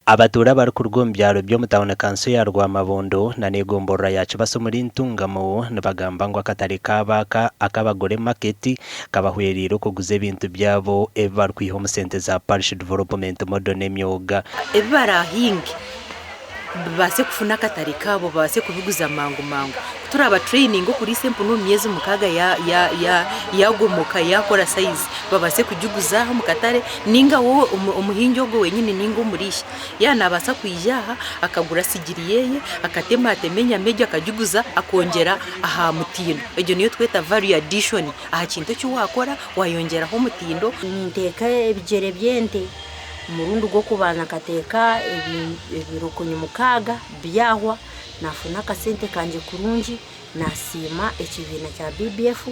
Abatuura abarikuruga omu byaro by'omu tauni kanso ya Rwamabondo na n'egomborora ya Kibasa omuri Ntungamo nibagamba ngu akatare kaabo aka ak'abagore market kabahwereire okuguza ebintu byabo ebi barikwiha omu sente za Parish Development Model n'emyoga. Ebi baraahinge babaase kufuna akatare kaabo babaase kubiguza mangu mangu. Ku turaabatureyininga okuriisa empunu omu myezi mukaaga yaagomoka yaakora sayizi babaase kugiguza aha omu katare nainga we omuhingi ogwo wenyini nainga omuriisha yaaba naabaasa kwija aha akagura sigiri ye akatematema enyama egyo akagiguza akongyera aha mutindo. Egyo niyo tweta value addition aha kintu eki waakora waayongyeraho omutindo. Ninteeka ebigyere by'ente. Omurundi gw'okubanza nkateeka ebirokonyo mukaaga byahwa, naafuna akasente kangye kurungi, naasiima ekibiina kya BBF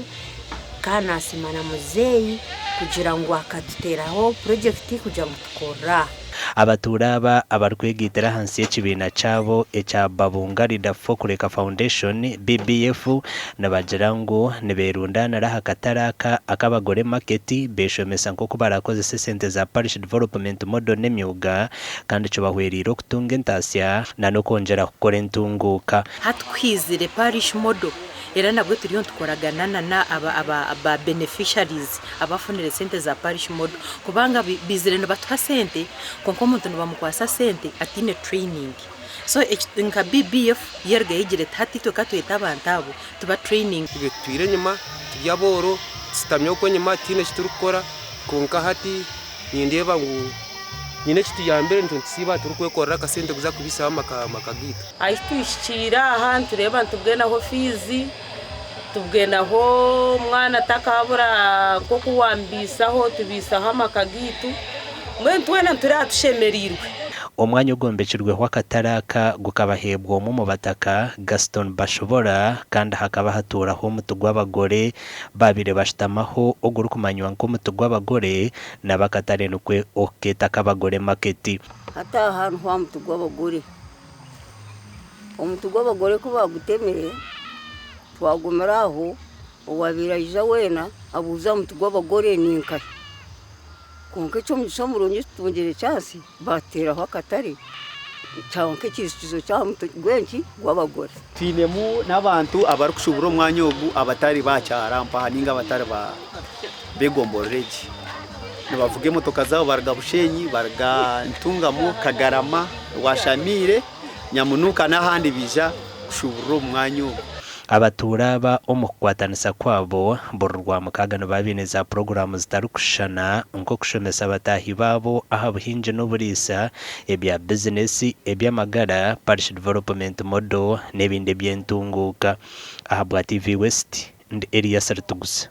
kandi naasiima na muzeeyi kugira ngu akatuteeraho purojekiti kugira ngu tukorere aha. Abatuura aba abarikwegaitira ahansi y'ekibiina kyabo ekya Babunga Leader For Kureka Foundation, BBF, nibagira ngu niberundaanira aha katare aka ak'abagore market beshomesa nk'oku barakozese esente za Parish Development Model n'emyooga kandi kibahwereire okutunga entaasya na n'okwongyera kukora entunguuka. Hati ku haizire Parish Model era nabwo turiyo nitukoragana na na aba aba ba beneficiaries abafunire sente za Parish Model kubanga baizire nibatuha sente kwonka omuntu nibamukwasa sente ataine training. So eki nka BBF yerugayo egira eti hati itwe ka twete abantu abo tuba training. Itwe tutwire enyima turi abooro tushutami okwo enyima tihaine eki turikukora kwonka hati nindeeba ngu haine eki tuyambire nitwe nitusiiba turikwekorera akasente kuza kubiisaho amaka gaitu. Ahi tuhikiire aha nitureeba nitubwenaho fiizi, tubwenaho omwana atakabura nk'oku wamubiisaho tubiisaho amaka gaitu, mbwenu twena nitureeba tushemereirwe. Omwanya ogwombekirweho akatare aka gukabaheebwa omwe omu bataka, Gaston Bashobora, kandi hakaba hatuuraho omuti gw'abagore baabaire bashutamaho ogurikumanywa nk'omuti gw'abagore, nabo akatare nikwo okukeeta ak'abagore market. Hati aha niho aha muti gw'abagore. Omuti gw'abagore ku baagutemire, twagumira aho, owaabaire aija weena abuuza aha muti gw'abagore ni nkahi. Kwonka eky'omugisha murungi tutungire chance batuteeraho akatare kyaba nk'ekiijukizo ky'aha muti gw'enki gw'abagore. Twinemu n'abantu abarikushuubura omwanya ogu abatari ba kyarampaha nainga abatari ba b'egomborora egi. Nibavuga emotoka zaabo baruga Bushenyi, baruga Ntungamo, Kagarama, Rwashamaire, Nyamunuuka n'ahandi baija kushuuburira omu mwanya ogu. Abatuura aba omu kukwatanisa kwabo, buri Rwamukaaga nibaba baine za puroguraamu zitarikushushana nk'okushomesa bataahi baabo aha buhingi n'oburiisa, ebya bizinesi, eby'amagara, Parish Development Model n'ebindi eby'entunguuka. Ahabwa TV West, ndi Elias Ritugusa.